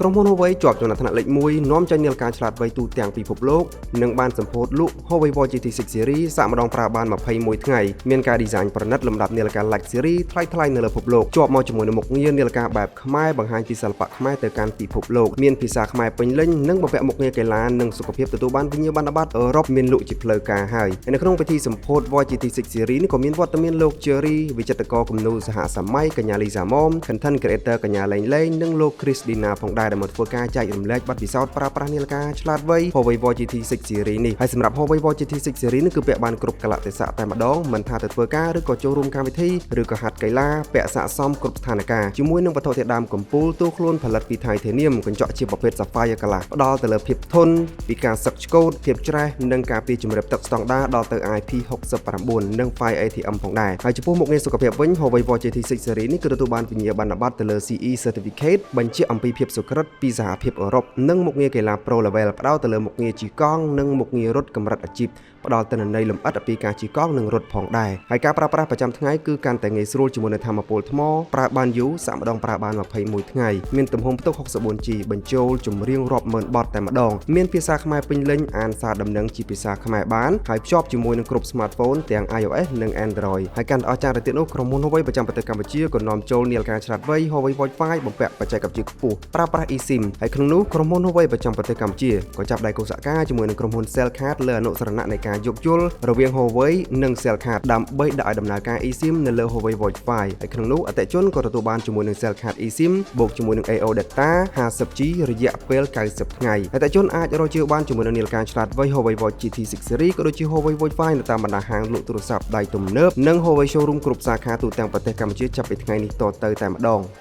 ក្រុមហ៊ុន Huawei ជាប់ចំណាត់ថ្នាក់លេខ1នាំចេញនាឡិកាឆ្លាតវៃទូទាំងពិភពលោកនិងបានសម្ពោធលក់ Huawei Watch GT6 Series សាកម្ដងប្រើបាន21ថ្ងៃមានការ design ប្រណិតលំដាប់នាឡិកា Luxury ថ្លៃៗនៅលើពិភពលោកជាប់មកជាមួយនឹងមុខងារនាឡិកាបែបខ្មែរបង្ហាញពីសិល្បៈខ្មែរទៅកាន់ពិភពលោកមានភាសាខ្មែរពេញលេញនិងបំពាក់មុខងារកីឡានិងសុខភាពទទួលបានវិញ្ញាបនបត្រអឺរ៉ុបមានលក់ជាផ្លូវការហើយហើយនៅក្នុងពិធីសម្ពោធ Watch GT6 Series នេះក៏មានវត្តមានលោក Jerry វិចិត្រករគំនូរសហសម័យកញ្ញាលីសាមុំ Content Creator កញ្ញាលេងលេងនិងលោក Chris Dina ផងដែរដែលមកធ្វើការចែករំលែកបទពិសោធន៍ប្រើប្រាស់នាឡិកាឆ្លាតវៃ Huawei Watch GT6 Series នេះហើយសម្រាប់ Huawei Watch GT6 Series នេះគឺពាក់បានគ្រប់កាលៈទេសៈតែម្ដងមិនថាទៅធ្វើការឬក៏ចូលរួមកម្មវិធីឬក៏ហាត់កីឡាពាក់ស័ក្តិសមគ្រប់ស្ថានភាពជាមួយនឹងវត្ថុធាតុដើមកំពូលទូខ្លួនផលិតពី Titanium កញ្ចក់ជាប្រភេទ Sapphire Glass ផ្ដល់ទៅលើភាពធន់ពីការសឹកឆ្កូតភាពច្រេះនិងការពារជំរាបទឹកស្តង់ដារដល់ទៅ IP69 និង Fire ATM ផងដែរហើយចំពោះមុខងារសុខភាពវិញ Huawei Watch GT6 Series នេះគឺទទួលបានវិញ្ញាបនបត្រទៅលើ CE Certificate បញ្ជាក់អំពីភាពសុក្រឹតពីសហភាពអឺរ៉ុបនិងមុខងារកីឡា Pro Level ផ្ដោតទៅលើមុខងារជិះកង់និងមុខងាររត់កម្រិតអាជីពផ្ដល់ទិន្នន័យលម្អិតអំពីការជិះកង់និងរត់ផងដែរហើយការប្រើប្រាស់ប្រចាំថ្ងៃគឺកាន់តែងាយស្រួលជាមួយនឹងថាមពលថ្មប្រើបានយូរសាកម្ដងប្រើបាន21ថ្ងៃមានទំហំផ្ទុក 64G បញ្ចូលចម្រៀងរាប់ម៉ឺនបទតែម្ដងមានភាសាខ្មែរពេញលេញអានសារដំណឹងជាភាសាខ្មែរបានហើយភ្ជាប់ជាមួយនឹងគ្រប់ smartphone ទាំង iOS និង Android ហើយកាន់តែអស្ចារ្យទៅទៀតនោះក្រុមហ៊ុន Huawei ប្រចាំប្រទេសកម្ពុជាក៏នាំចូលនាឡិកាឆ្លាតវៃ Huawei Watch 5បំពាក់បច្ចេកវិទ្យាខ្ពស់ប្រើប្រាស់ eSIM ហើយក្នុងនោះក្រុមហ៊ុន Huawei ប្រចាំប្រទេសកម្ពុជាក៏ចាប់ដៃគូសហការជាមួយនឹងក្រុមហ៊ុន Cellcard លើអនុស្សរណៈនៃការយោគយល់រវាង Huawei និង Cellcard ដើម្បីដាក់ឲ្យដំណើរការ eSIM នៅលើ Huawei Watch 5ហើយក្នុងនោះអតិថិជនក៏ទទួលបានជាមួយនឹង Cellcard eSIM បូកជាមួយនឹង AO Data 50G រយៈពេល90ថ្ងៃអតិថិជនអាចរកជាបានជាមួយនឹងនាឡិកាឆ្លាតវៃ Huawei Watch GT6 Series ក៏ដូចជា Huawei Watch 5នៅតាមបណ្ដាហាងលក់ទូរស័ព្ទដៃទំនើបនិង Huawei Showroom គ្រប់សាខាទូទាំងប្រទេសកម្ពុជាចាប់ពីថ្ងៃនេះតទៅតែម្ដង។